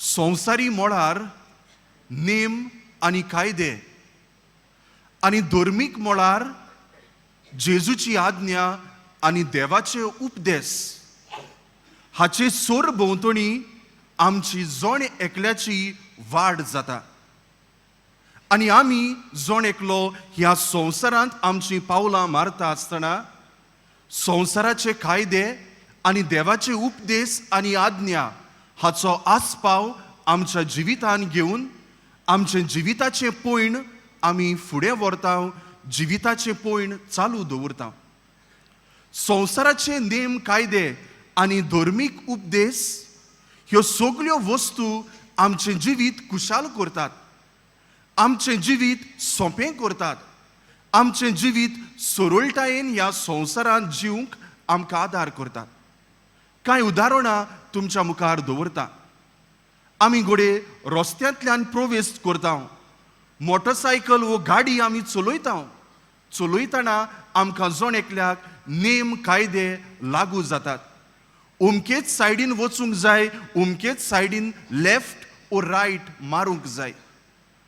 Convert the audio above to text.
संवसारी मळार नेम आनी कायदे आनी धर्मीक मळार जेजूची आज्ञा आनी देवाचे उपदेस हाचे सोर भोंवतणी आमची जण एकल्याची वाड जाता आनी आमी जण एकलो ह्या संवसारांत आमचीं पावलां मारता आसतना संवसाराचे कायदे आनी देवाचे उपदेस आनी आज्ञा हाचो आस्पाव आमच्या जिवितान घेवन आमचें जिविताचें पयण आमी फुडें व्हरता, जिविताचें पयण चालू दवरता. संवसाराचे नेम कायदे आनी धर्मीक उपदेश ह्यो सगल्यो वस्तू आमचें जिवीत खुशाल करतात, आमचें जिवीत सोंपें करतात, आमचें जिवीत सरळटायेन ह्या संवसारांत जिवंक आमकां आदार करतात. कांय उदाहरणां तुमच्या मुखार दवरता. आमी घडये रस्त्यांतल्यान प्रवेश करता, मोटरसायकल वो गाडी आमी चलयता. चलयतना आमकां जण एकल्याक नेम कायदे लागू जातात. अमकेच सायडीन वचूंक जाय, अमकेच सायडीन लेफ्ट ओ रायट मारूंक जाय.